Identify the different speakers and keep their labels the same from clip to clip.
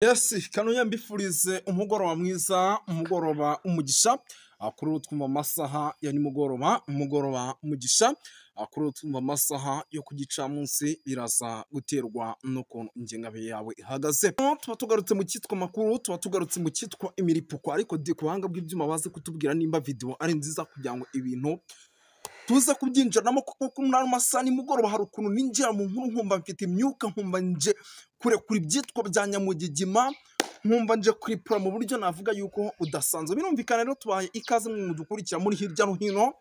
Speaker 1: Yes, kanoya mbifurize umugoroba mwiza, umugoroba umugisha. Kuri ubu twumva amasaha ya nimugoroba, umugoroba umugisha. Kuri ubu twumva amasaha yo ku gicamunsi, biraza guterwa n'ukuntu ingengabihe yawe ihagaze. Tuba tugarutse mu cyitwa makuru, tuba tugarutse mu cyitwa imiripuko, ariko di ku buhanga bw'ibyuma baze kutubwira nimba video ari nziza kugira ngo ibintu tuze kubyinjiramo, kuko muri ayo masaha nimugoroba hari ukuntu ninjira mu nkuru nkumva mfite imyuka, nkumva nje kurekura ibyitwa bya nyamugigima, nkumva nje kuripura mu buryo navuga yuko budasanzwe. Birumvikana rero tubaye ikaze mu dukurikira muri hirya no hino,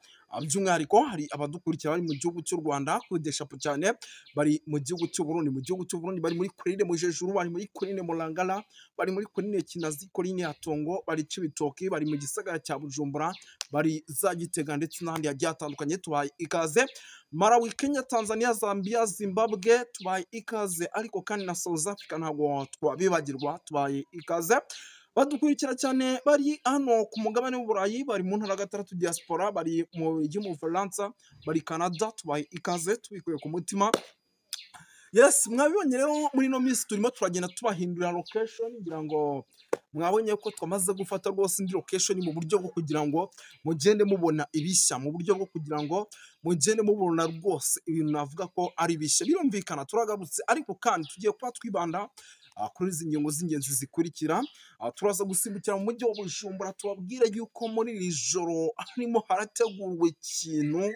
Speaker 1: by'umwihariko hari abadukurikira bari mu gihugu cy'u Rwanda kudeshapo cyane, bari mu gihugu cy'u Burundi, mu gihugu cy'u Burundi bari muri Korine Mujejuru, bari muri Korine Murangara, bari muri Korine Kinazi, Korine Hatongo, bari Cibitoki, bari mu gisagara cya Bujumbura, bari za Gitega ndetse n'ahandi hagiye hatandukanye. Tubaye ikaze Malawi, Kenya, Tanzania, Zambia, Zimbabwe, tubaye ikaze, ariko kandi na South Africa ntabwo twabibagirwa, tubaye ikaze. Badukurikira cyane bari hano ku mugabane w'Uburayi, bari mu ntara gatandatu diaspora, bari mu gihugu mu Bufaransa, bari Canada, tubaye ikaze tubikuye ku mutima. Yes, mwabibonye rero muri ino minsi turimo turagenda tubahindurira location, ngira ngo mwabonye ko twamaze gufata rwose indi location mu buryo bwo kugira ngo mugende mubona ibishya, mu buryo bwo kugira ngo mugende mubona rwose ibintu navuga ko ari bishya. Birumvikana turagarutse, ariko kandi tugiye kuba twibanda kuri izi ngingo z'ingenzi zikurikira. Turaza gusimbukira mu mujyi wa Bujumbura, tubabwire yuko muri iri joro harimo harategurwa ikintu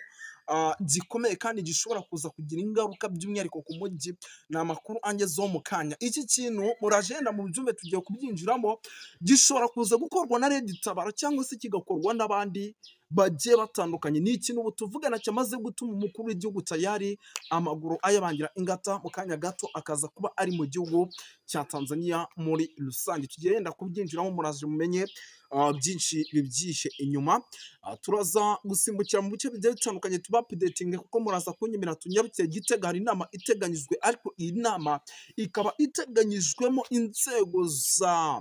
Speaker 1: gikomeye kandi gishobora kuza kugira ingaruka by'umwihariko ku mujyi. Ni amakuru angezeho mu kanya. Iki kintu muragenda mu byumve, tugiye kubyinjiramo, gishobora kuza gukorwa na Red Tabara cyangwa se kigakorwa n'abandi bagiye batandukanye. Ni ikintu ubu tuvugana cyamaze gutuma umukuru w'igihugu tayari amaguru ayabangira ingata, mu kanya gato akaza kuba ari mu gihugu cya Tanzania muri rusange. Tugenda kubyinjiramo, muraje mumenye byinshi bibyihishe inyuma. Turaza gusimbukira mu bice bigiye bitandukanye tuba updating, kuko muraza kunyemera tunyarukiye Gitega, hari inama iteganyijwe, ariko iyi nama ikaba iteganyijwemo inzego za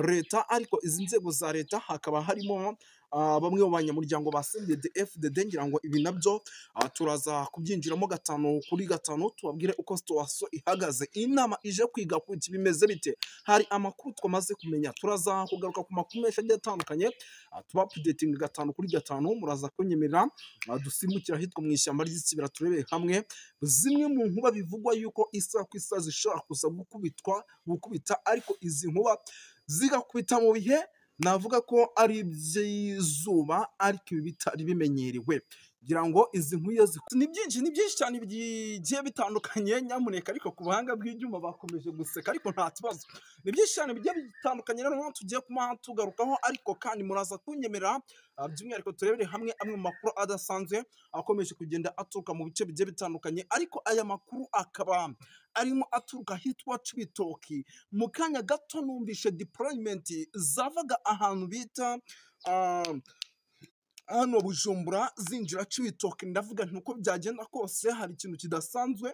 Speaker 1: leta, ariko izi nzego za leta hakaba harimo bamwe mu banyamuryango ba CNDD-FDD. Ngira ngo ibi nabyo turaza kubyinjiramo gatanu kuri gatanu, tubabwire uko situation ihagaze. Iyi nama ije kwiga ku iki, bimeze bite? Hari amakuru twamaze kumenya, turaza kugaruka ku makuru menshi agiye atandukanye, tuba updating gatanu kuri gatanu. Muraza kunyemerera dusimbukira ahitwa mu ishyamba ry'Ikibira, turebere hamwe zimwe mu nkuba bivugwa yuko isaha ku isaha zishobora kuza gukubita, ariko izi nkuba zigakubita mu bihe navuga ko ari iby'izuba, ariko ibi bitari bimenyerewe. Ngira ngo izi nkuye ni byinshi, ni byinshi cyane bigiye bitandukanye, nyamuneka, ariko ku buhanga bw'ibyuma bakomeje guseka, ariko nta kibazo. Ni byinshi cyane bigiye bitandukanye rero tugiye kuma tugarukaho, ariko kandi muraza kunyemerera by'umwihariko turebere hamwe amwe mu makuru adasanzwe akomeje kugenda aturuka mu bice bigiye bitandukanye, ariko aya makuru akaba arimo aturuka hitwa Cibitoki. Mu kanya gato numvishe deployment zavaga ahantu bita hano Bujumbura zinjira Cibitoki, ndavuga nti uko byagenda kose hari ikintu kidasanzwe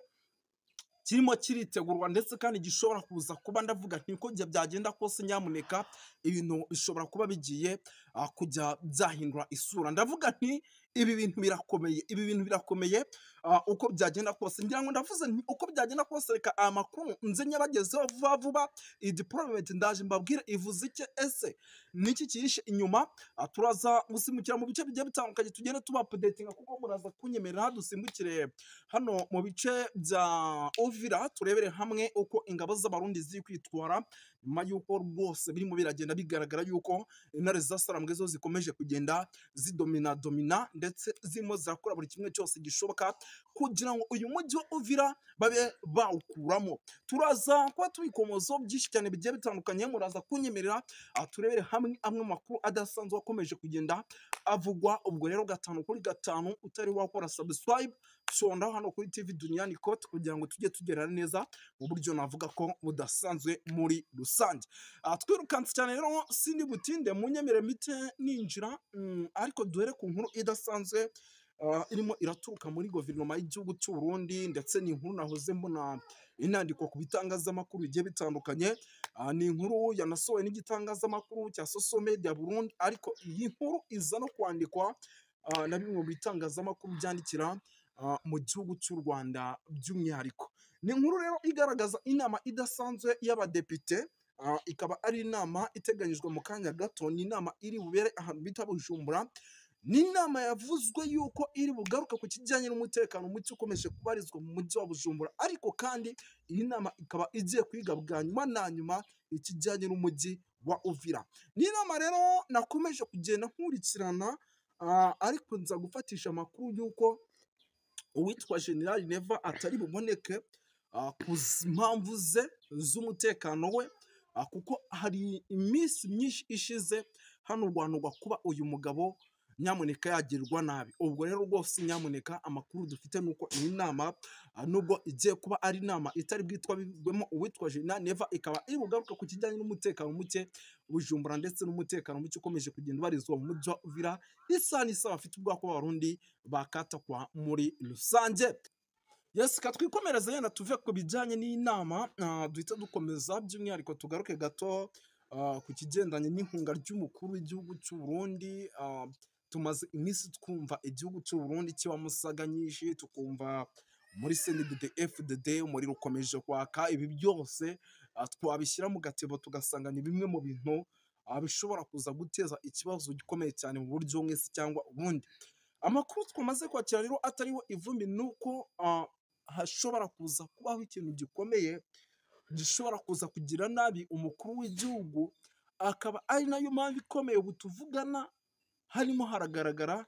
Speaker 1: kirimo kiritegurwa ndetse kandi gishobora kuza kuba. Ndavuga nti uko byagenda kose nyamuneka ibintu bishobora kuba bigiye kujya byahindura isura. Ndavuga nti ibi bintu birakomeye, ibi bintu birakomeye, uko byagenda kose. Ngira ngo ndavuze nti uko byagenda kose reka aya makuru nze nyabagezeho vuba vuba. Iyi deployment ndaje mbabwire ivuze iki, ese niki kihishe inyuma. Turaza gusimbukira mu bice bigiye bitandukanye, tugende tuba updating, kuko muraza kunyemerera dusimbukire hano mu bice bya Uvira, turebere hamwe uko ingabo z'Abarundi ziri kwitwara nyuma y'uko rwose birimo biragenda bigaragara yuko intare za Sarambwe zo zikomeje kugenda zidomina domina, ndetse zirimo zirakora buri kimwe cyose gishoboka kugira ngo uyu mujyi wa Uvira babe bawukuramo. Turaza kuba tubikomozaho byinshi cyane bigiye bitandukanye, muraza kunyemerera turebere hamwe amwe mu makuru adasanzwe akomeje kugenda avugwa. Ubwo rero gatanu kuri gatanu, utari wakora subscribe sonda hano kuri TV Duniani Court kugira ngo tujye tugerana neza mu buryo navuga ko budasanzwe muri rusange. Twirukanse cyane rero sindi butinde, munyemere mite ninjira, ariko duhere ku nkuru idasanzwe irimo iraturuka muri guverinoma y'igihugu cy'u Burundi, ndetse ni inkuru nahoze mbona inandikwa ku bitangazamakuru bigiye bitandukanye. Ni inkuru yanasohowe n'igitangazamakuru cya Social Media Burundi, ariko iyi nkuru iza no kwandikwa na bimwe mu bitangazamakuru byandikira mu gihugu cy'u Rwanda by'umwihariko. Ni inkuru rero igaragaza inama idasanzwe y'abadepite. Ikaba ari inama iteganyijwe mu kanya gato, ni inama iri bubere ahantu bita Bujumbura. Ni inama yavuzwe yuko iri bugaruke ku kijyanye n'umutekano muke ukomeje kubarizwa mu mujyi wa Bujumbura, ariko kandi iyi nama ikaba igiye kwiga bwa nyuma na nyuma ikijyanye n'umujyi wa Uvira. Ni inama rero nakomeje kugenda nkurikirana, ariko nza gufatisha amakuru y'uko uwitwa General Neva atari buboneke ku mpamvu ze z'umutekano we, kuko hari iminsi myinshi ishize hano rwanurwa kuba uyu mugabo nyamuneka yagirwa nabi. Ubwo rero rwose nyamuneka amakuru dufite nuko iyi nama, nubwo igiye kuba ari inama itari bwitwabwemo uwitwa General Neva, ikaba iri bugaruka ku kijyanye n'umutekano muke Bujumbura ndetse n'umutekano muke ukomeje kugenda ubarizwa mu mujyi wa Uvira, isaha n'isaha bafite ubwoba ko Abarundi bakatakwa muri rusange. Yes, katwikomereza yenda tuve ku bijyanye n'inama, duhita dukomeza by'umwihariko tugaruke gato ku kigendanye n'ihunga ry'umukuru w'igihugu cy'u Burundi. Tumaze iminsi twumva igihugu cy'u Burundi kibamo saga nyinshi, tukumva muri CNDD FDD umuriro ukomeje kwaka. Ibi byose twabishyira mu gatebo tugasanga ni bimwe mu bintu bishobora kuza guteza ikibazo gikomeye cyane mu buryo bumwe se cyangwa ubundi. Amakuru twamaze kwakira rero atariho ivumbi ni uko hashobora kuza kubaho ikintu gikomeye gishobora kuza kugira nabi umukuru w'igihugu, akaba ari nayo mpamvu ikomeye ubu tuvugana harimo haragaragara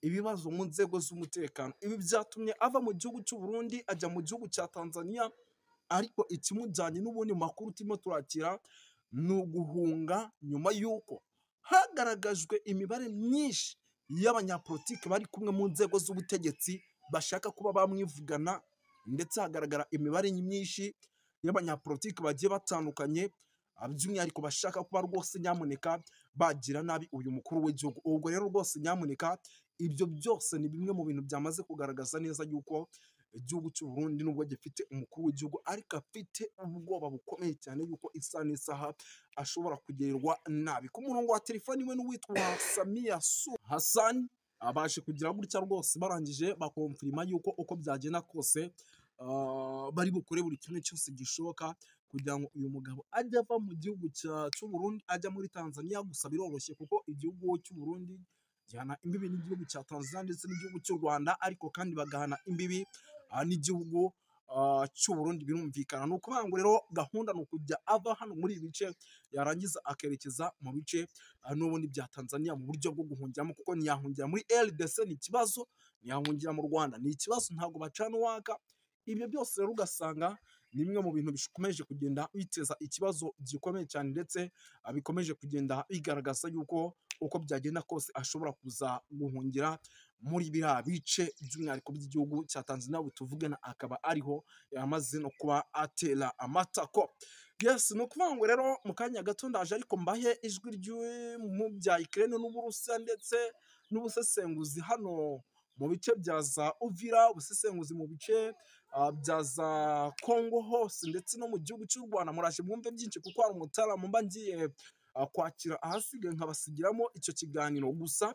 Speaker 1: ibibazo mu nzego z'umutekano. Ibi byatumye ava mu gihugu cy'u Burundi ajya mu gihugu cya Tanzania, ariko ikimujyanye n'ubundi makuru turimo turakira ni uguhunga nyuma y'uko hagaragajwe imibare myinshi y'abanyapolitiki bari kumwe mu nzego z'ubutegetsi bashaka kuba bamwivugana, ndetse hagaragara imibare myinshi y'abanyapolitiki bagiye batandukanye, by'umwihariko bashaka kuba rwose nyamuneka bagira nabi uyu mukuru w'igihugu. Ubwo rero rwose nyamuneka ibyo byose ni bimwe mu bintu byamaze kugaragaza neza yuko igihugu cy'u Burundi nubwo gifite umukuru w'igihugu ariko afite ubwoba bukomeye cyane yuko isaha n'isaha ashobora kugirirwa nabi. Ku murongo wa telefoni we n'uwitwa Samia Suluhu Hassan abashe kugira gutya rwose barangije bakomfirima yuko uko byagenda kose bari bukore buri kimwe cyose gishoboka kugira ngo uyu mugabo ajye ava mu gihugu cy'u Burundi ajya muri Tanzania. Gusa biroroshye kuko igihugu cy'u Burundi gihana imbibi n'igihugu cya Tanzania ndetse n'igihugu cy'u Rwanda, ariko kandi bagahana imbibi n'igihugu cy'u Burundi, birumvikana. Ni ukuvuga ngo rero gahunda ni ukujya ava hano muri ibi bice yarangiza akerekeza mu bice n'ubundi bya Tanzania mu buryo bwo guhungiramo, kuko ntiyahungira muri RDC ni ikibazo, ntiyahungira mu Rwanda ni ikibazo, ntabwo bacana uwaka. Ibyo byose rero ugasanga ni bimwe mu bintu bikomeje kugenda biteza ikibazo gikomeye cyane, ndetse bikomeje kugenda bigaragaza yuko uko byagenda kose ashobora kuza guhungira muri biriya bice by'umwihariko by'igihugu cya Tanzania, ubu tuvugana akaba ariho yamaze no kuba atera amatako. Yes, ni ukuvuga ngo rero mu kanya gato ndaje ariko mbahe ijwi mu bya Ukraine n'Uburusiya ndetse n'ubusesenguzi hano mu bice bya za Uvira, ubusesenguzi mu bice bya za Congo hose ndetse no mu gihugu cy'u Rwanda. Muraje mwumve byinshi kuko hari umutaramu mba ngiye kwakira ahasigaye nkabasigiramo icyo kiganiro. Gusa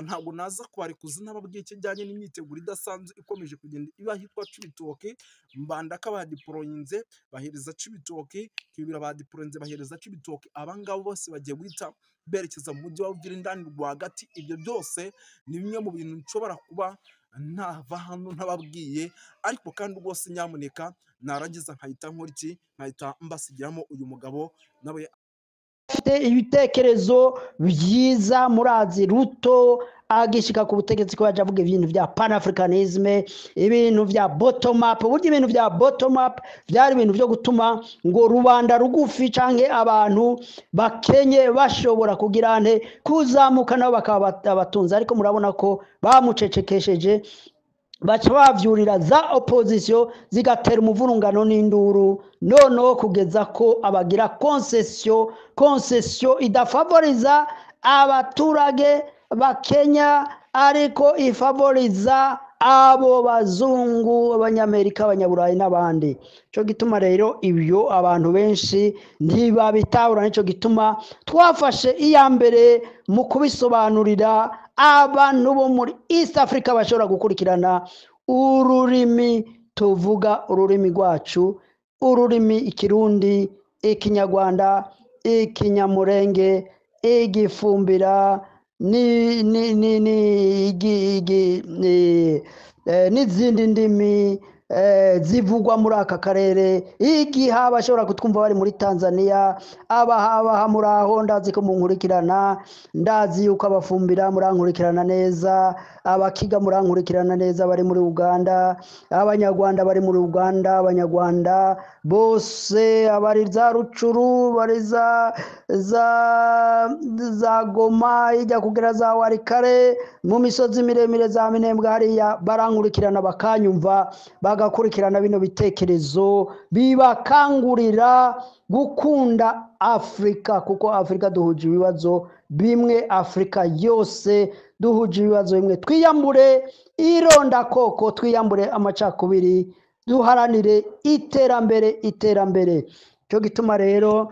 Speaker 1: ntabwo naza kubarekuza ntababwiye ikijyanye n'imyiteguro idasanzwe ikomeje kugenda iba ahitwa Cibitoke. Mbandaka badiporoyinze bahereza Cibitoke, Kibira badiporoyinze bahereza Cibitoke. Aba ngabo bose bagiye guhita berekeza mu mujyi wa Uvira indani rwagati. Ibyo byose ni bimwe mu bintu nshobora kuba ntava hano ntababwiye, ariko kandi rwose nyamuneka narangiza nkahita nkora iki, nkahita mbasigiramo uyu mugabo nawe
Speaker 2: afite ibitekerezo byiza. Murazi Ruto agishika ku butegetsi ko yaje avuga ibintu bya panafricanisme, ibintu bya bottom up. Burya ibintu bya bottom up byari ibintu byo gutuma ngo rubanda rugufi canke abantu bakenye bashobora kugira nte kuzamuka nabo bakaba abatunzi, ariko murabona ko bamucecekesheje, baca bavyurira za opposition zigatera umuvurungano n'induru, noneho kugeza ko abagira concession idafavoriza abaturage ba Kenya, ariko ifavoriza abo bazungu, abanyamerika, abanyaburayi n'abandi. Cyo gituma rero ibyo abantu benshi ntibabitahura, nicyo gituma twafashe iya mbere mu kubisobanurira abantu bo muri East Africa bashobora gukurikirana ururimi tuvuga, ururimi rwacu, ururimi ikirundi, Ikinyarwanda, Ikinyamurenge, Igifumbira ni ni ni ni igi, igi, ni, n'izindi ndimi zivugwa muri aka karere. Igihe abashobora kutwumva bari muri Tanzania, abahabaha muri aho, ndazi ko munkurikirana, ndazi yuko abafumbira murankurikirana neza, abakiga murankurikirana neza bari muri Uganda, abanyarwanda bari muri Uganda, abanyarwanda bose abari za Rucuru, bari za Goma, ijya kugera za Warikare, mu misozi miremire za Minembwe hariya barankurikirana, bakanyumva, bagakurikirana bino bitekerezo bibakangurira gukunda Afrika, kuko Afrika duhuje ibibazo bimwe, Afrika yose duhuje ibibazo bimwe. Twiyambure irondakoko, twiyambure amacakubiri, duharanire iterambere, iterambere. Cyo gituma rero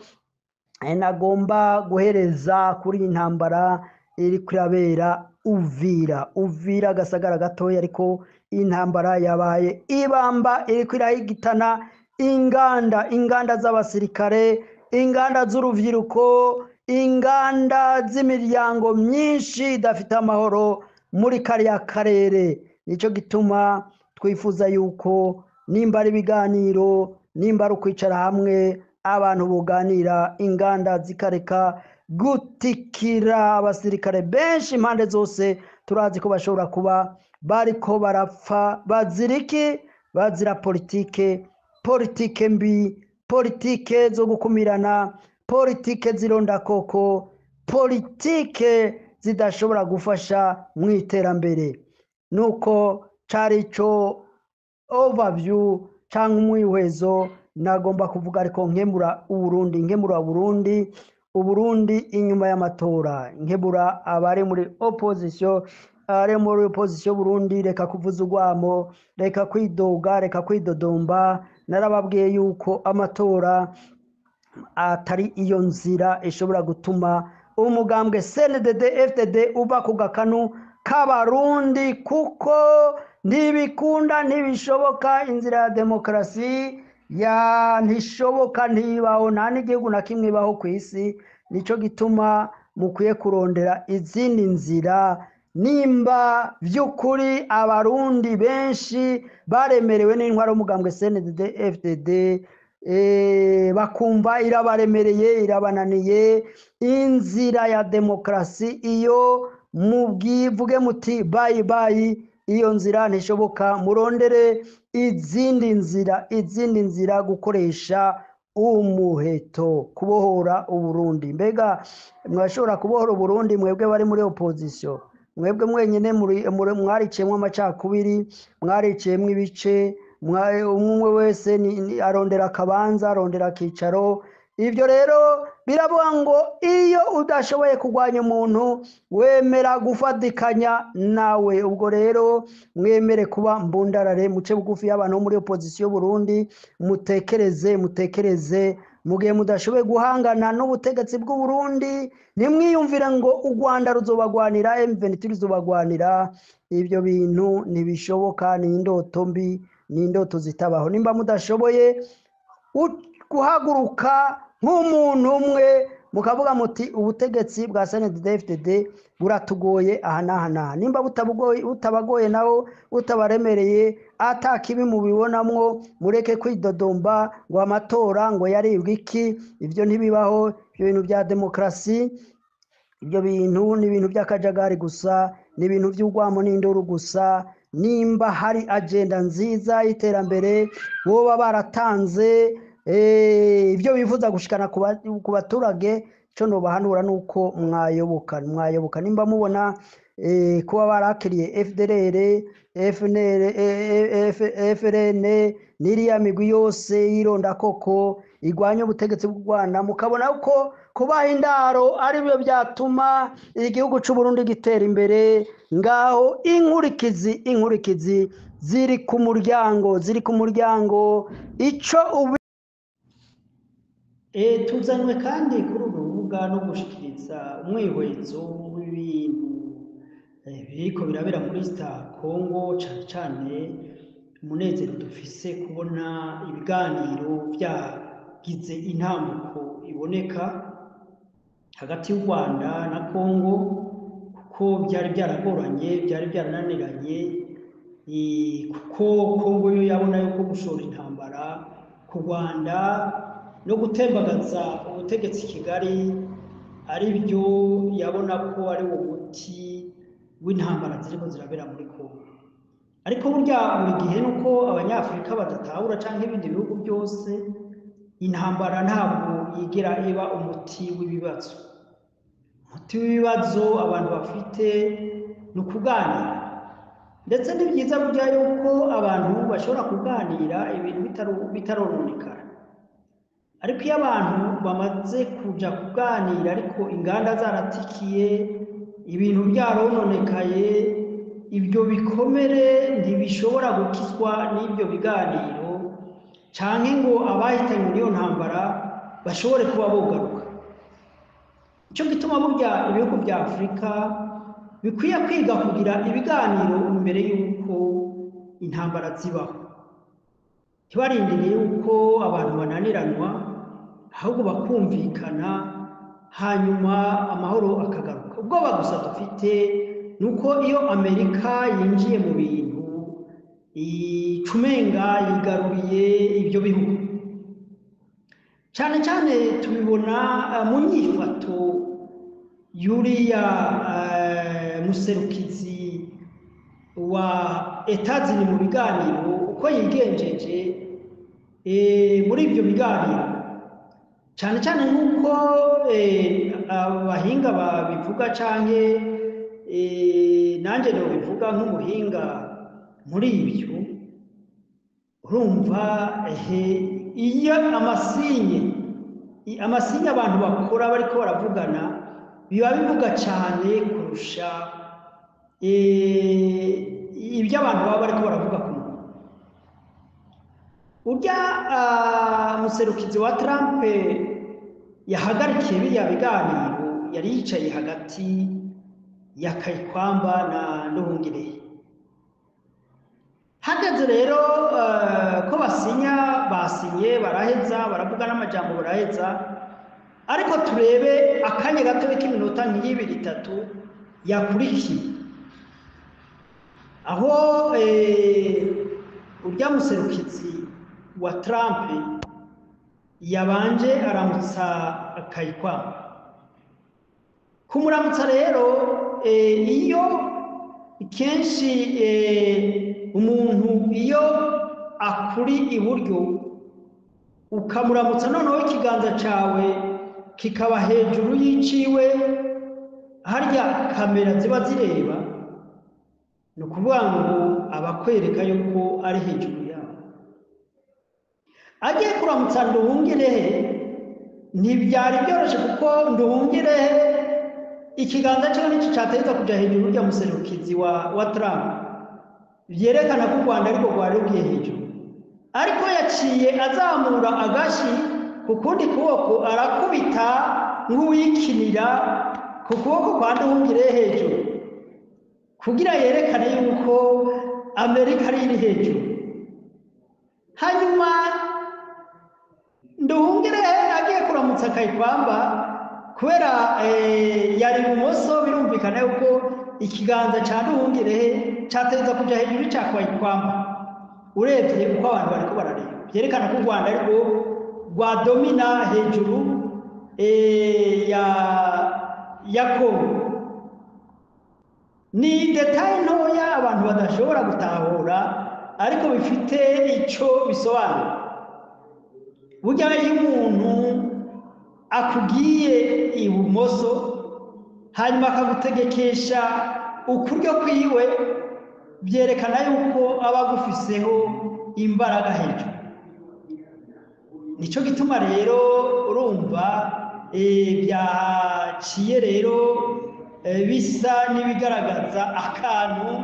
Speaker 2: nagomba guhereza kuri iyi ntambara iri kurabera Uvira. Uvira agasagara gatoya, ariko intambara yabaye ibamba, iriko irahigitana inganda, inganda z'abasirikare, inganda z'urubyiruko, inganda z'imiryango myinshi idafite amahoro muri kariya karere. Nicyo gituma twifuza yuko nimba ari ibiganiro, nimba ari ukwicara hamwe abantu buganira, inganda zikareka gutikira abasirikare benshi impande zose. Turazi ko bashobora kuba bariko barapfa bazira iki? Bazira politike, politike mbi, politike zo gukumirana, politike zirondakoko, politike zidashobora gufasha mu iterambere. Nuko cari ico overview canke umwihwezo nagomba kuvuga, ariko nkemura Uburundi, nkemura Burundi, Uburundi inyuma y'amatora, nkebura abari muri opposition, abari muri opposition Burundi, reka kuvuza urwamo, reka kwidoga, reka kwidodomba. Narababwiye yuko amatora atari iyo nzira ishobora gutuma umugambwe CNDD FDD uva ku gakanu k'abarundi, kuko ntibikunda, ntibishoboka. Inzira ya demokarasi ya ntishoboka, ntibaho, nta n'igihugu na kimwe ibaho ku isi. Nico gituma mukwiye kurondera izindi nzira. Nimba by'ukuri abarundi benshi baremerewe n'intwaro y'umugambwe CNDD FDD, bakumva irabaremereye, irabananiye, inzira ya demokarasi iyo mubwivuge muti bayi bayi, iyo nzira ntishoboka, murondere izindi nzira, izindi nzira, gukoresha umuheto kubohora Uburundi. Mbega mwashobora kubohora Uburundi mwebwe bari muri opposition? Mwebwe mwenyine mwariciyemwo amacakubiri, mwariciyemwo ibice, umwe wese arondera akabanza, arondera akicaro. Ibyo rero biravuga ngo iyo udashoboye kurwanya umuntu wemera gufatikanya nawe. Ubwo rero mwemere kuba mbundarare, muce bugufi y'abantu bo muri opposition Burundi, mutekereze, mutekereze. Mu gihe mudashoboye guhangana n'ubutegetsi bw'u Burundi, ntimwiyumvire ngo u Rwanda ruzobagwanira, M23 ruzobagwanira. Ibyo bintu ntibishoboka, ni indoto mbi, ni indoto zitabaho. Nimba mudashoboye guhaguruka nk'umuntu umwe mukavuga muti ubutegetsi bwa CNDD-FDD buratugoye aha n'aha n'aha, nimba butabagoye naho butabaremereye, ata kibi mubibonamwo, mureke kwidodomba ngo amatora ngo yaribwe iki. Ibyo ntibibaho, ibyo bintu bya demokarasi, ibyo bintu ni ibintu by'akajagari gusa, ni ibintu by'urwamo n'induru gusa. Nimba hari agenda nziza y'iterambere boba baratanze, ibyo bifuza gushikana ku baturage, ico nobahanura nuko mwayoboka, mwayoboka. Nimba mubona kuba barakiriye FDLR, FNL, FRN n'iriya migwi yose y'irondakoko igwanya ubutegetsi bw'u Rwanda, mukabona ko kubaha indaro aribyo byatuma igihugu c'u Burundi gitera imbere, ngaho inkurikizi, inkurikizi ziri ku muryango, ziri ku muryango. Ico ubi tuzanywe kandi kuri uru rubuga no gushikiriza umwihwezo w'ibintu biriko birabera muri East Congo, cane cane umunezero dufise kubona ibiganiro vya byaragize intambuko iboneka hagati y'u Rwanda na Kongo, kuko byari byaragoranye, byari byarananiranye, kuko Kongo yo yabona yuko gushora intambara ku Rwanda no gutembagaza ubutegetsi Kigali ari byo yabona ko ari wo muti w'intambara ziriko zirabera muri Kongo. Ariko burya buri gihe nuko Abanyafurika badatahura canke ibindi bihugu byose, intambara ntabwo yigera iba umuti w'ibibazo. Umuti w'ibibazo abantu bafite ni ukuganira, ndetse ni byiza burya yuko abantu bashobora kuganira ibintu bitarononekara. Ariko iyo abantu bamaze kuja kuganira ariko inganda zaratikiye, ibintu byarononekaye, ibyo bikomere ntibishobora gukizwa n'ibyo biganiro, canke ngo abahitanywe n'iyo ntambara bashobore kuba bogaruka. Ico gituma burya ibihugu vya Afurika bikwiye kwiga kugira ibiganiro imbere y'uko intambara zibaho, ntibarindire yuko abantu bananiranwa, ahubwo bakumvikana, hanyuma amahoro akagaruka. Ubwoba gusa dufite nuko iyo Amerika yinjiye mu bintu icumenga yigaruriye ibyo bihugu, cyane cyane tubibona mu nyifato yuriya muserukizi wa Etazini mu biganiro, uko yigenjeje muri ibyo biganiro, cyane cyane nk'uko abahinga babivuga canke nanjye nobivuga nk'umuhinga muri ibyo. Urumva iyo amasinye abantu bakora bariko baravugana biba bivuga cyane kurusha ibyo abantu baba bariko baravuga ku muntu. Urya muserukizi wa Trump yahagarikiye biriya biganiro, yari yicaye hagati ya Kayikwamba na Nduhungirehe. Hageze rero ko basinya, basinye baraheza, baravuga n'amajambo baraheza, ariko turebe akanya gato k'iminota nk'ibiri itatu yakurikiye, aho urya muserukizi wa Trump yabanje aramutsa Kayikwamba. Kumuramutsa rero, iyo kenshi umuntu iyo akuri iburyo ukamuramutsa, noneho ikiganza cawe kikaba hejuru y'iciwe, harya kamera ziba zireba, ni ukuvuga ngo abakwereka yuko ari hejuru yawe. Agiye kuramutsa Nduhungirehe ntibyari byoroshye, kuko Nduhungirehe ikiganza cyiwe nicyo cyateza kuja hejuru urya muserukizi wa Trump, byerekana ko u Rwanda ariko rwari rugiye hejuru. Ariko yaciye azamura agashi ku kundi kuboko, arakubita nk'uwikinira ku kuboko kwa Nduhungirehe hejuru, kugira yerekane yuko Amerika ari iri hejuru. Hanyuma Nduhungirehe agiye kuramutsa Kayikwamba, kubera yari ibumoso, birumvikana yuko ikiganza ca Nduhungirehe cateza kuja hejuru ca Kayikwamba. Urebye uko abantu bariko barareba, byerekana ko u Rwanda ariko rwadomina hejuru ya Kongo. Ni detail ntoya abantu badashobora gutahura, ariko bifite ico bisobanura. Burya iyo umuntu akugiye ibumoso hanyuma akagutegekesha ukuryo kwiwe, byerekana yuko aba agufiseho imbaraga hejuru. Nico gituma rero urumva byaciye rero bisa n'ibigaragaza akantu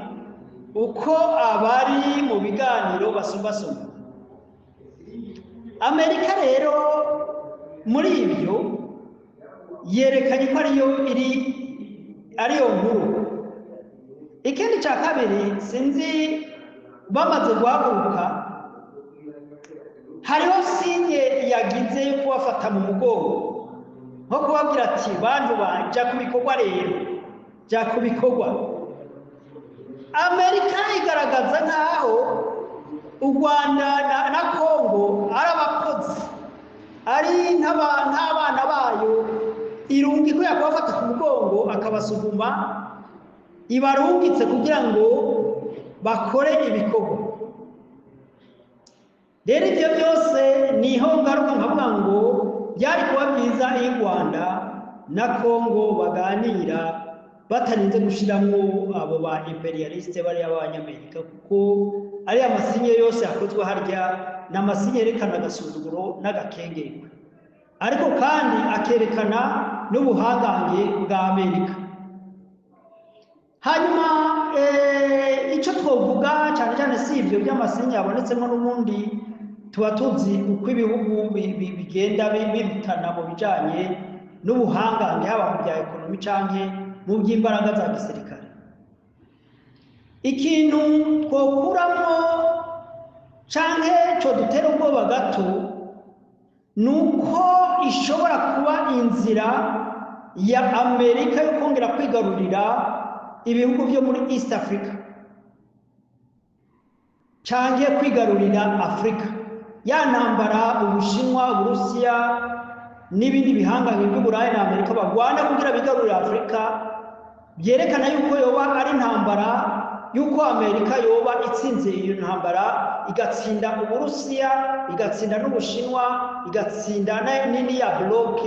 Speaker 2: uko abari mu biganiro basumbasumba. Amerika rero muri ibyo yerekanye ko ariyo iri ariyo nkuru. Ikindi cya kabiri, sinzi bamaze guhaguruka, Hariho signe yagize yo kubafata mu mugongo, nko kubabwira ati: "Bantu banja ku bikorwa rero, jya ku bikorwa." Amerika igaragaza nk'aho u Rwanda na Kongo ari abakozi, ari nk'abana bayo irunga ikwiye kubafata ku mugongo akabasuguma, ibarungitse kugira ngo bakore ibikorwa. Rero ibyo byose niho ngaruka nkavuga ngo byari kuba byiza iyo u Rwanda na Kongo baganira batarinze gushyiramo abo ba impérialistes bariya b'Abanyamerika, kuko ariya masinye yose yakozwe harya ni amasinye yerekana agasuzuguro n'agakengerwe, ariko kandi akerekana n'ubuhangange bwa Amerika. Hanyuma icyo twavuga cyane cyane si ibyo by'amasinye yabonetsemo, n'ubundi tuba tuzi uko ibihugu bigenda birutana mu bijyanye n'ubuhangange, haba mu bya économie cyangwa mu by'imbaraga za gisirikare. Ikintu twokuramo cyangwa cyo dutera ubwoba gato ni uko ishobora kuba inzira ya Amerika yo kongera kwigarurira ibihugu byo muri East Africa cyangwa kwigarurira Afurika. Ya ntambara Ubushinwa, Uburusiya n'ibindi bihangange by'Uburayi na Amerika barwana kugira bigarurire Afurika, byerekana yuko yoba ari intambara yuko Amerika yoba itsinze iyo ntambara, igatsinda Uburusiya, igatsinda n'Ubushinwa, igatsinda nini ya bloc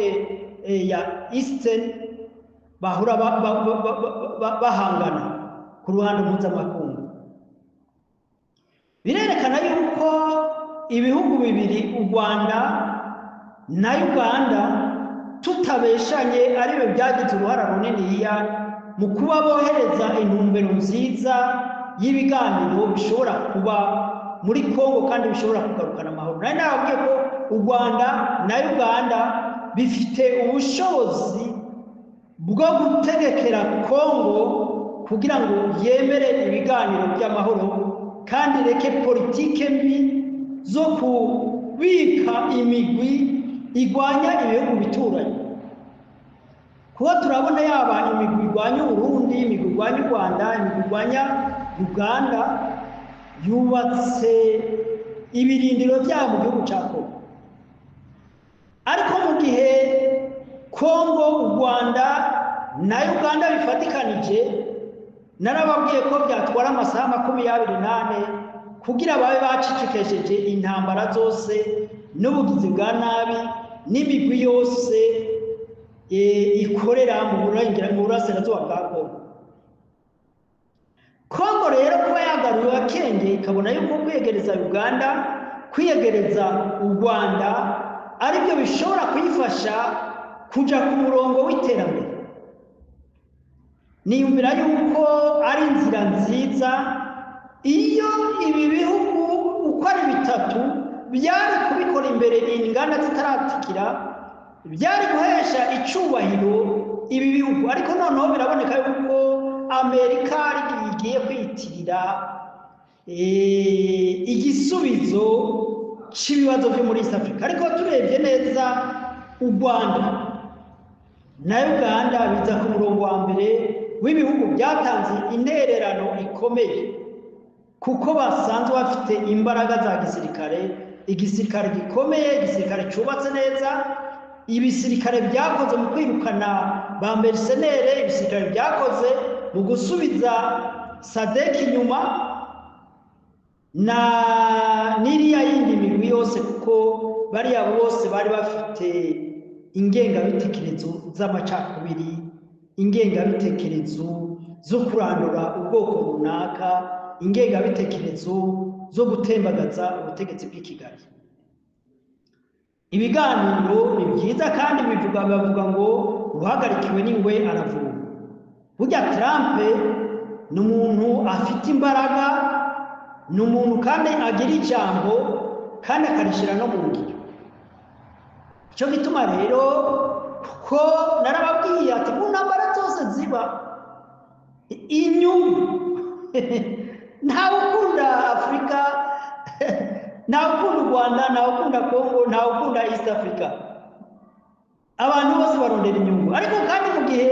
Speaker 2: ya Eastern bahura bahangana ku ruhando mpuzamakungu. Birerekana yuko ibihugu bibiri, u Rwanda na Uganda, tutabeshanye, aribyo byagize uruhara runiniya mu kuba bohereza intumbero nziza y'ibiganiro bishobora kuba muri Kongo kandi bishobora kugarukana amahoro. Nari nababwiye ko u Rwanda na Uganda bifite ubushobozi bwo gutegekera Kongo kugira ngo yemere ibiganiro by'amahoro kandi reke politike mbi zo kubika imigwi igwanya ibihugu bituranye, kuko turabona yaba imigwi igwanya Uburundi, imigwi igwanya u Rwanda, imigwi igwanya Uganda, yubatse ibirindiro byabo mu gihugu cya Kongo. Ariko mu gihe Kongo, u Rwanda na Uganda bifatikanije, narababwiye ko byatwara amasaha 24 kugira babe bacicikesheje intambara zose n'ubugizi bwa nabi n'imigwi yose ikorera mu burasirazuba bwa Kongo. Kongo rero kuba yagaruye akenge, ikabona yuko kwiyegereza Uganda, kwiyegereza u Rwanda aribyo bishobora kuyifasha kuja ku murongo w'iterambere, niyumvira yuko ari inzira nziza. Iyo ibi bihugu uko ari bitatu byari kubikora imbere inganda zitaratikira, byari guhesha icubahiro ibi bihugu. Ariko noneho biraboneka yuko Amerika igiye kwiyitirira igisubizo cy'ibibazo byo muri East Africa. Ariko turebye neza, u Rwanda na Uganda biza ku murongo wa mbere w'ibihugu byatanze intererano ikomeye, kuko basanzwe bafite imbaraga za gisirikare, igisirikare gikomeye, igisirikare cyubatse neza, ibisirikare byakoze mu kwirukana ba mercenaires, ibisirikare byakoze mu gusubiza SADC inyuma na n'iriya yindi migwi yose, kuko bariya bose bari bafite ingengabitekerezo z'amacakubiri, ingengabitekerezo zo kurandura ubwoko runaka, ingengabitekerezo zo gutembagaza ubutegetsi bw'i Kigali. Ibiganiro ni byiza kandi bivuga, bavuga ngo uhagarikiwe n'ingwe aravurwa. Burya Trump ni umuntu afite imbaraga, ni umuntu kandi agira ijambo kandi akarishyira no mu ngiro. Icyo gituma rero, kuko narababwiye ati mu ntambara zose ziba inyungu, ntawe ukunda Afurika. Ntawe ukunda u Rwanda, ntawe ukunda Kongo, ntawe ukunda East Africa. Abantu bose barondera inyungu, ariko kandi mu gihe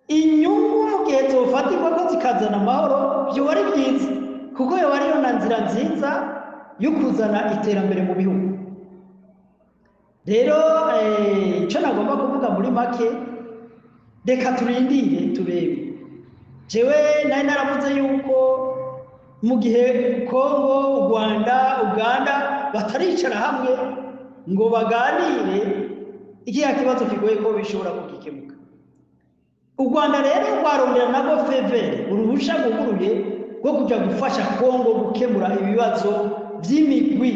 Speaker 2: inyungu, mu gihe zofatirwa ko zikazana amahoro, byoba ari byiza, kuko yoba ariyo na nzira nziza yo kuzana iterambere mu bihugu. Rero icyo nagomba kuvuga muri make, reka turindire turebe. Jewe nari naravuze yuko mu gihe Kongo, u Rwanda, Uganda bataricara hamwe ngo baganire, ikiya kibazo kigoye ko bishobora kugikemuka. U Rwanda rero rwarongera nabwo feu vert, uruhusha rwuguruye rwo kujya gufasha Kongo gukemura ibibazo by'imigwi,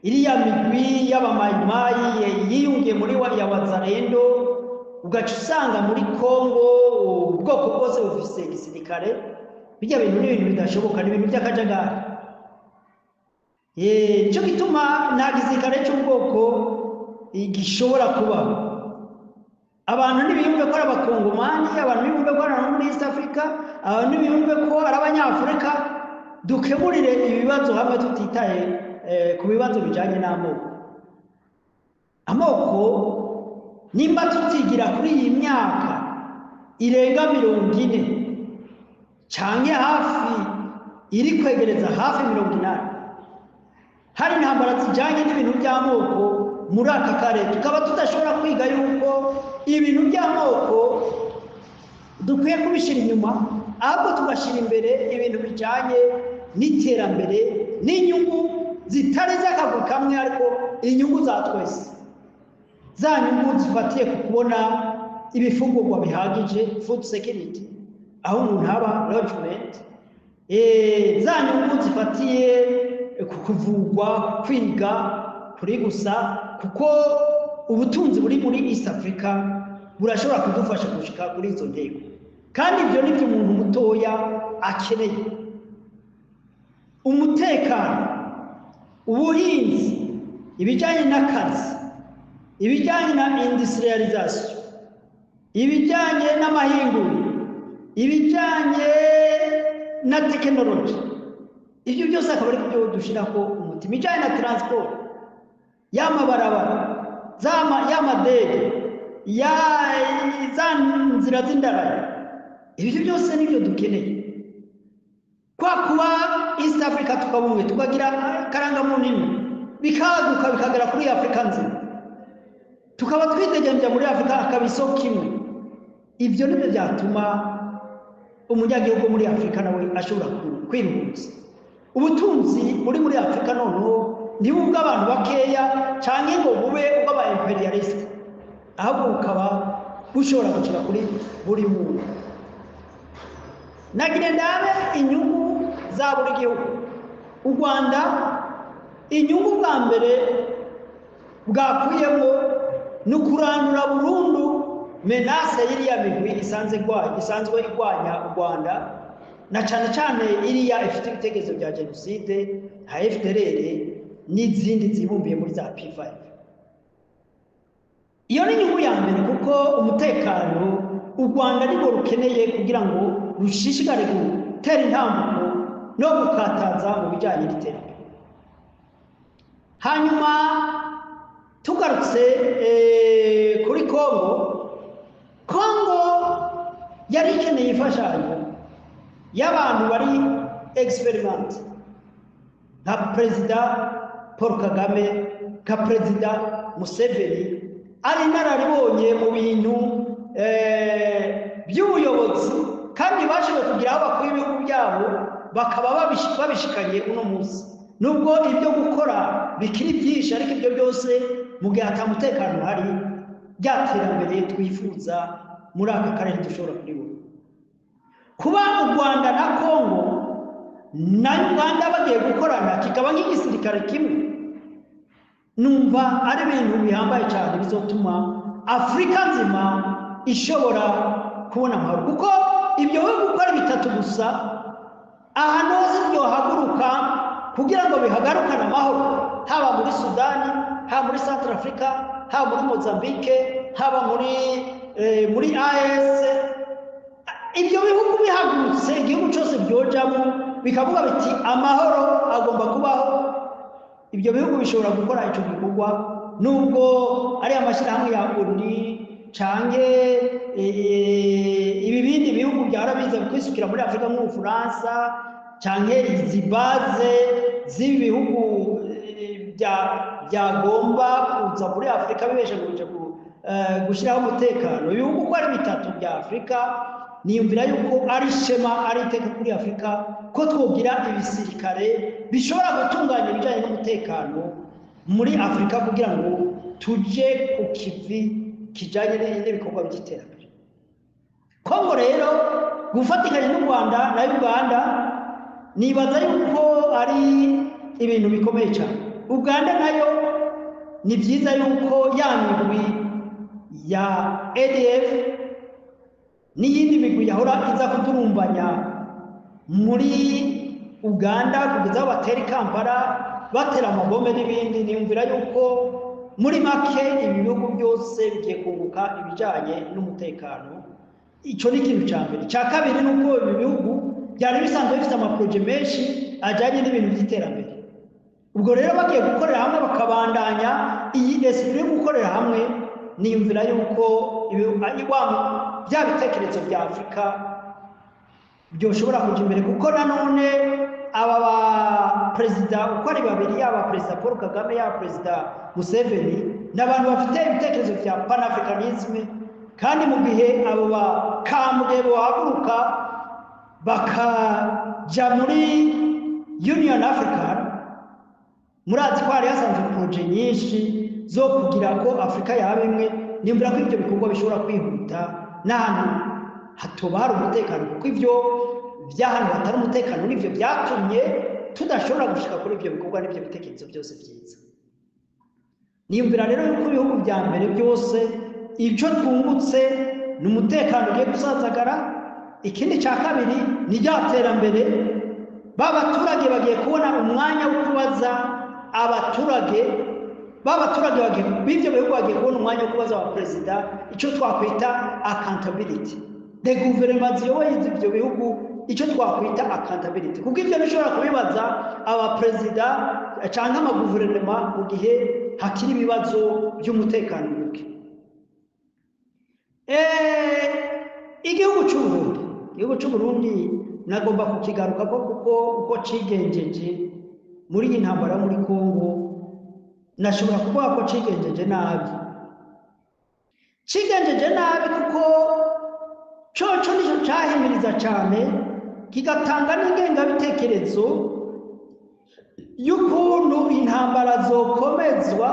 Speaker 2: iriya migwi y'abamayimayi yiyungiye muri ya Wazalendo. Ugaca usanga muri Kongo ubwoko bwose bufise igisirikare. Bijya bintu ni ibintu bidashoboka, ni ibintu by'akajagari. Nicyo gituma nta gisirikare cy'ubwoko gishobora kubaho. Abantu ntibiyumve ko ari Abakongomani, abantu ntibiyumve ko ari abantu muri East Africa, abantu ntibiyumve ko ari Abanyafurika. Dukemurire ibibazo hamwe tutitaye ku bibazo bijyanye n'amoko. Amoko, nimba tutigira kuri iyi myaka irenga 40 canke hafi iri kwegereza hafi 80, hari intambara zijyanye n'ibintu by'amoko muri aka karere, tukaba tudashobora kwiga yuko ibintu by'amoko dukwiye kubishyira inyuma, ahubwo tugashyira imbere ibintu bijyanye n'iterambere n'inyungu zitari z'akaguru kamwe, ariko inyungu za twese, za nyungu zifatiye ku kubona ibifungurwa bihagije, food security, aho umuntu aba, logement, za nyungu zifatiye ku kuvugwa, kwiga kuri gusa, kuko ubutunzi buri muri East Africa burashobora kudufasha gushika kuri izo ntego. Kandi ibyo ni byo umuntu mutoya akeneye: umutekano, ubuhinzi, ibijyanye n'akazi, ibijyanye na industrialisation, ibijyanye n'amahinguriro, ibijyanye na tekinoloji. Ibyo byose akaba ari byo dushyiraho umutima. Ibijyanye na transport, y'amabarabara, y'amadege, za nzira z'indarayi, ibyo byose nibyo dukeneye. Kwa kuba East Africa tukaba umwe, tukagira akarangamuntu imwe, bikaguka bikagera kuri Afurika nzima, tukaba twitegembya muri Afurika, akaba isoko imwe, ibyo nibyo byatuma umunyagihugu muri Afurika nawe ashobora kwiruhutsa. Ubutunzi buri muri Afurika noneho ntibu ubw'abantu bakeya cyangwa ngo bube ubw'aba impérialistes, ahubwo bukaba bushobora gukina kuri buri muntu. Nagire ndabe inyungu za buri gihugu. U Rwanda, inyungu bwa mbere bwakuyemo ni ukurandura burundu menace y'iriya migwi isanzwe irwanya u Rwanda, na cyane cyane iriya ifite ibitekerezo bya jenoside nka FDLR n'izindi zibumbiye muri za P5. Iyo ni inyungu ya mbere, kuko umutekano u Rwanda nirwo rukeneye kugira ngo rushishikare gutera intambuko no gukataza mu bijyanye n'iterambere. Hanyuma tugarutse kuri Kongo, Kongo yari ikeneye imfashanyo y'abantu bari expérimentés nka Perezida Paul Kagame, nka Perezida Museveni, ari inararibonye mu bintu by'ubuyobozi, kandi bashoboye kugira aho bakuye ibihugu byabo bakaba babishikanye uno munsi, nubwo ibyo gukora bikiri byinshi. Ariko ibyo byose, mu gihe ata mutekano uhari, rya terambere twifuza muri aka karere dushobora kuribona. Kuba u Rwanda na Kongo na Uganda bagiye gukorana, kikaba nk'igisirikare kimwe, numva ari ibintu bihambaye cyane bizotuma Afurika nzima ishobora kubona amahoro, kuko ibyo bihugu uko ari bitatu gusa, ahantu hose byohaguruka kugira ngo bihagarukane amahoro, haba muri Sudani, haba muri Central Africa, haba muri Mozambique, haba muri AES, ibyo bihugu bihagurutse, igihugu cyose byojamo. bikavuga biti amahoro agomba kubaho. Ibyo bihugu bishobora gukora ico gikorwa, nubwo ari amashyirahamwe ya ONU canke ibi bindi bihugu byahora biza kwisukira muri Afurika nk'Ubufaransa, canke izi base z'ibi bihugu byagomba kuza muri Afurika bibesha kuja gushyiraho umutekano. Ibihugu uko ari bitatu bya Afurika, niyumvira yuko ari ishema, ari iteka kuri Afurika ko twogira ibisirikare bishobora gutunganya ibijyanye n'umutekano muri Afurika, kugira ngo tuje ku kivi kijyanye n'ibikorwa by'iterambere. Kongo rero gufatikanya n'u Rwanda na Uganda, nibaza yuko ari ibintu bikomeye cyane. Uganda nayo ni byiza yuko ya migwi ya ADF n'iyindi migwi yahora iza kudurumbanya muri Uganda kugeza aho batera i Kampala, batera amabombe n'ibindi, niyumvira yuko muri make ibi bihugu byose bigiye kunguka ibijyanye n'umutekano. Icyo ni ikintu cya mbere. Icya kabiri ni uko ibi bihugu byari bisanzwe bifite ama projets menshi ajyanye n'ibintu by'iterambere. Ubwo rero bagiye gukorera hamwe, bakabandanya iyi esprit yo gukorera hamwe, niyumvira yuko bya bitekerezo bya Afurika byoshobora kujya imbere, kuko nanone aba ba perezida uko ari babiri, yaba Perezida Paul Kagame, yaba Perezida Museveni, ni abantu bafite ibitekerezo bya panafricanisme. Kandi mu gihe abo bakambwe bohaguruka bakaja muri Union African, murazi ko hari hasanzwe projets nyinshi zo kugira ko Afurika yaba imwe, nimvura ko ibyo bikorwa bishobora kwihuta n'ahantu hatoba hari umutekano, kuko ibyo by'ahantu hatari umutekano nibyo byatumye tudashobora gushika kuri ibyo bikorwa n'ibyo bitekerezo byose byiza. Niyumvira rero yuko ibihugu bya mbere byose ibyo twungutse ni umutekano ugiye gusazagara. Ikindi cya kabiri ni rya terambere, ba baturage bagiye kubona umwanya wo kubaza abaturage, ba baturage b'ibyo bihugu bagiye kubona umwanya wo kubaza abaperezida icyo twakwita accountability, de guverinoma ziyoboye ibyo bihugu icyo twakwita accountability, kuko ibyo bishobora kubibaza abaperezida cyangwa amaguverinoma mu gihe hakiri ibibazo by'umutekano muke. Igihugu cy'u Burundi nagomba kukigaruka ko kuko uko cigenjeje muri iyi ntambara yo muri Kongo, nashobora kuvuga ko cigenjeje nabi. Cigenjeje nabi kuko coco nicyo cahimiriza cyane, kigatanga n'ingengabitekerezo y'ukuntu intambara zokomezwa,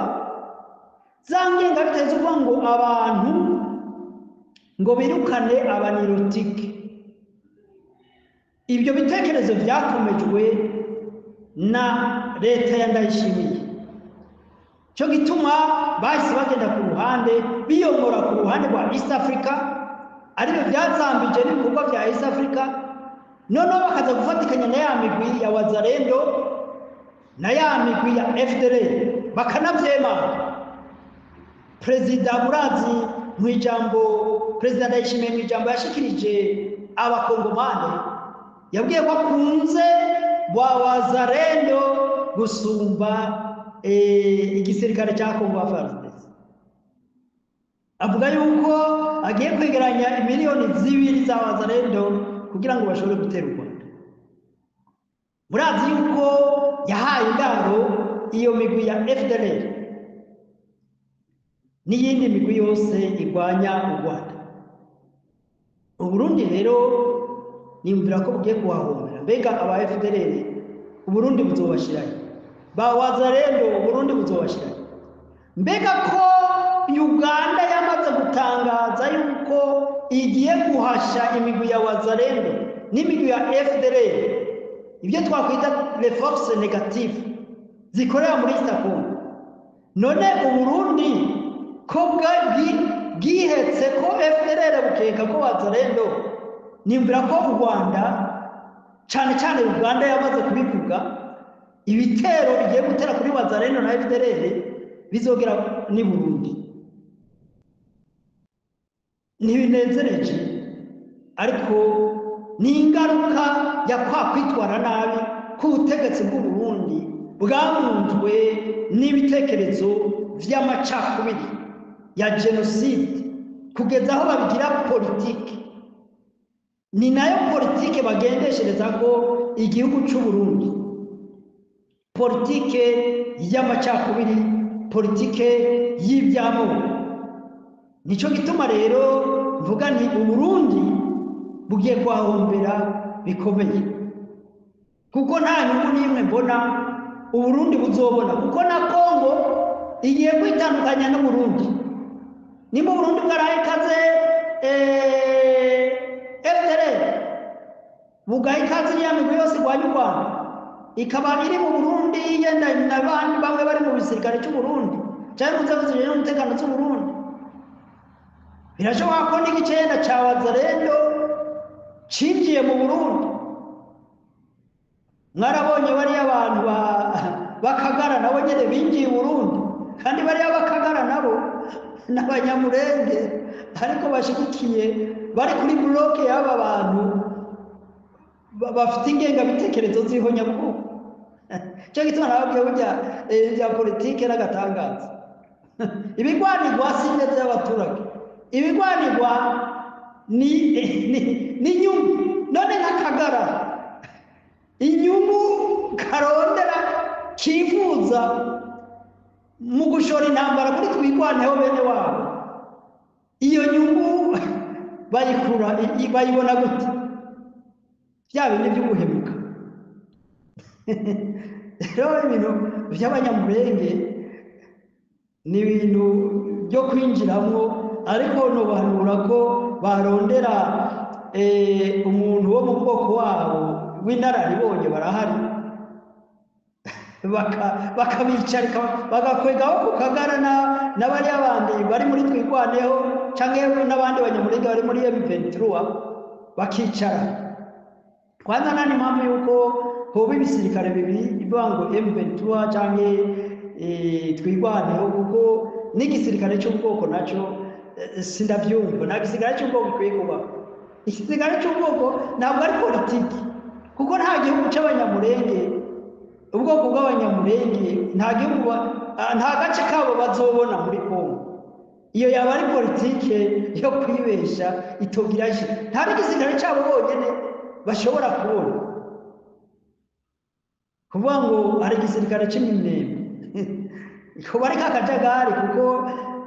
Speaker 2: za ngengabitekerezo uvuga ngo abantu ngo birukane aba nilotiques. Ibyo bitekerezo byakomejwe na leta ya Ndayishimiye, cyo gituma bahise bagenda ku ruhande, biyomora ku ruhande rwa East Africa, aribyo byazambije n'ibikorwa bya East Africa. Noneho bakaza gufatikanya na ya migwi ya Wazalendo na ya migwi ya FDLR, bakanabyemanga. Perezida, murazi mu ijambo, Perezida Ndayishimiye mu ijambo yashikirije Abakongomani, yabwiye ko akunze wa Wazalendo gusumba igisirikare cya Kongo FARDC. Avuga yuko agiye kwegeranya 2 miliyoni za Wazalendo kugira ngo bashobore gutera u Rwanda. Murazi yuko yahaye indaro iyo migwi ya FDLR n'iyindi migwi yose irwanya u Rwanda. Uburundi rero niyumvira ko bugiye kuhahombera. Mbega aba FDLR Uburundi buzobashirayo? Ba Wazalendo Uburundi buzobashirayo? Mbega ko Uganda yamaze gutangaza yuko igiye guhasha imigwi ya Wazalendo n'imigwi ya FDLR, ibyo twakwita les forces négatives zikorera muri East Congo, none Uburundi ko bwihetse ko FDLR, bukeka ko Wazalendo, nimvira ko u Rwanda, cyane cyane Uganda yamaze kubivuga, ibitero bigiye gutera kuri Wazalendo na FDLR bizogera ni Burundi? Ntibinezereje, ariko Ni ingaruka ya kwa kwitwara nabi k'ubutegetsi bw'u Burundi bwamunzwe n'ibitekerezo vy'amacakubiri ya jenoside, kugeza aho babigira politike. Ni nayo politike bagendeshereza ko igihugu c'u Burundi, politike y'amacakubiri, politike y'iby'amoko. Nico gituma rero mvuga nti Uburundi bugiye kuhahombera bikomeye, kuko nta nyungu n'imwe mbona Uburundi buzobona, kuko na Kongo igiye kwitandukanya n'Uburundi. Nimba Uburundi bwaraye ikaze FDLR, bugaha ikaze iriya migwi yose irwanya u Rwanda, ikaba iri mu Burundi, yenda n'abandi bamwe bari mu gisirikare cy'u Burundi cyangwa mu nzego zijejwe umutekano z'u Burundi, birashoboka ko n'igice yenda ca Wazalendo cinjiye mu Burundi. Mwarabonye bariya abantu bakagara nabo nyene binjiye i Burundi, kandi bariya bakagara nabo n'Abanyamurenge, ariko bashigikiye, bari kuri bloc y'aba bantu bafite ingengabitekerezo z'ihonyabwoko. Cyo gituma nababwiye burya bya politike n'agatangaza. Ibigwanirwa si ineza y'abaturage, ibigwanirwa ni inyungu. None nk'akagara, inyungu karondera kifuza mu gushora intambara kuri Twigwaneho bene wabo, iyo nyungu bayikura, bayibona gute? Bya bindi by'uguhemuka. Rero ibintu by'Abanyamurenge ni ibintu byo kwinjiramo, ariko nobahanura ko barondera umuntu wo mu bwoko wabo w'inararibonye, barahari, bakabicarika, bagakwegaho ku kagara n'abariya bandi bari muri Twigwaneho canke n'abandi Banyamurenge bari muri M23, bakicara. Kwanza nta n'impamvu yuko hoba ibisirikare bibiri, bivuga ngo M23 canke Twigwaneho, kuko n'igisirikare cy'ubwoko naco sindavyumva. Nta gisirikare cy'ubwoko gikwiye kubaho. Igisirikare cy'ubwoko ntabwo ari politiki, kuko nta gihugu c'Abanyamurenge, ubwoko bw'Abanyamurenge, nta gihugu nta gace kabo bazobona muri Kongo. Iyo yaba ari politike yo kwibesha itogira ishe. Nta n'igisirikare cyabo bonyene bashobora kubona. Kuvuga ngo hari igisirikare c'Iminembwe kuba ari kakajagari, kuko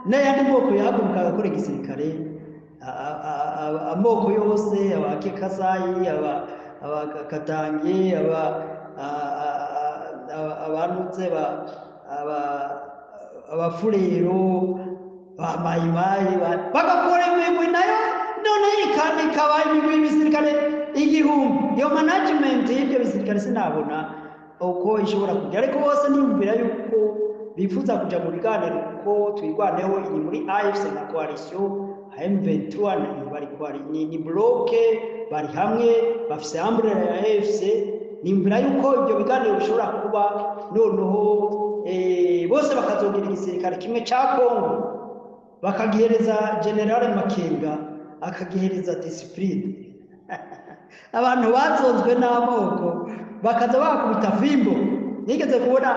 Speaker 2: n'ayandi moko yahaguruka agakora igisirikare, amoko yose, Abakekasayi, Abakatange, abanutse, Abafurero, ba Mayimayi, bagakora imigwi nayo none ikaba imigwi y'ibisirikare 1000. Iyo management y'ibyo bisirikare sinabona uko ishobora kujya, ariko bose niyumvira yuko bifuza kuja mu biganiro, kuko Twigwaneho iri muri AFC na coalition M23, bari ni bloc, bari hamwe, bafise umbrella ya AFC. Niyumvira yuko ibyo biganiro bishobora kuba, noneho bose bakazogira igisirikare kimwe ca Kongo, bakagihereza General Makenga, akagihereza discipline. Abantu bazonzwe n'amoko bakaza bakubita fimbo. Nigeze kubona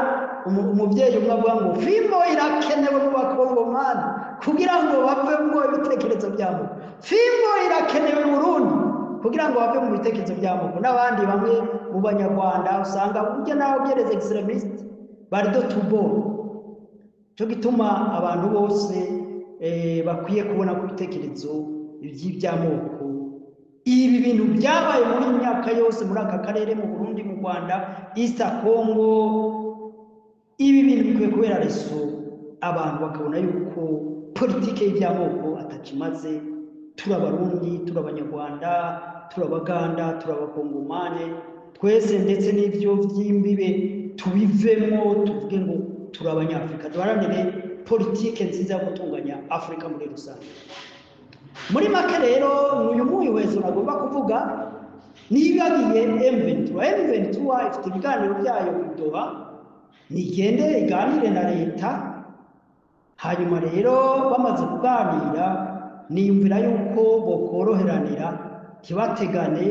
Speaker 2: umuvyeyi umwe avuga ngo fimbo irakenewe mu Bakongomani kugira ngo bavemwo ibitekerezo byabo, fimbo irakenewe mu Burundi kugira ngo bave mu bitekerezo by'amoko. N'abandi bamwe mu Banyarwanda usanga burya nawe ugereze extrémistes bari do tubo. Cyo gituma abantu bose bakwiye kubona ko ibitekerezo by'iby'amoko, ibi bintu byabaye muri iyi myaka yose muri aka karere, mu Burundi, mu Rwanda, East Congo, ibi bintu bikwiye kubera leçon abantu, bakabona yuko politike y'iby'amoko atakimaze. Turi Abarundi, turi Abanyarwanda, turi Abaganda, turi Abakongomane twese, ndetse n'ibyo by'imbibe tubivemo, tuvuge ngo turi Abanyafurika, duharanire politike nziza yo gutunganya Afurika muri rusange. Muri make rero, uyu muhwezo nagomba kuvuga, nibagiye M23. M23 ifite ibiganiro byayo i Doha, nigende iganire na leta. Hanyuma rero bamaze kuganira, niyumvira yuko bokoroheranira, ntibategane.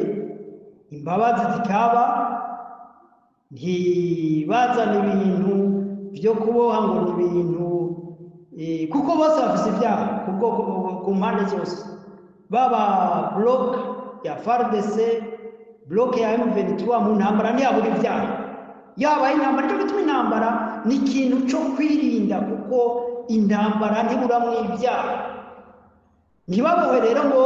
Speaker 2: Imbabazi zikaba, ntibazane ibintu byo kuboha ngo ni ibintu, kuko bose bafise ibyaha ku bwoko, ku mpande zose, baba bloc ya FARDC, bloc ya M23. Mu ntambara ntiyabura ibyaha, yabaye intambara. Nicyo gituma intambara ni ikintu cyo kwirinda, kuko intambara ntiburamwo ibyaha. Ntibabohe rero ngo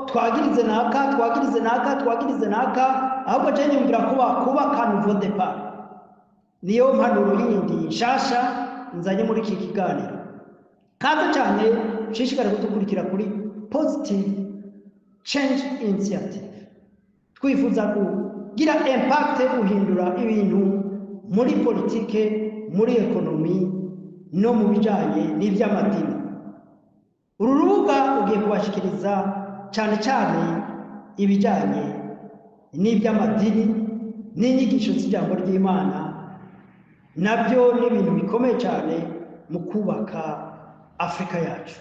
Speaker 2: twagirize naka, twagirize naka, twagirize naka. Ahubwo je nyumvira kuba kubaka nouveau départ. Niyo mpanuro yindi nshasha nzanye muri iki kiganiro. Kaze cyane, ushishikare kudukurikira kuri Positive Change Initiative. Twifuza kugira impact, guhindura ibintu muri politike, muri économie no mu bijanye n'ivy'amadini. Uru rubuga ugiye kubashikiriza cyane cyane ibijyanye n'iby'amadini n'inyigisho z'ijambo ry'Imana. Nabyo ni ibintu bikomeye cyane mu kubaka Afurika yacu.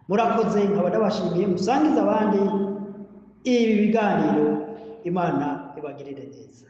Speaker 2: Murakoze, nkaba ndabashimiye. Musangize abandi ibi biganiro. Imana ibagirire neza.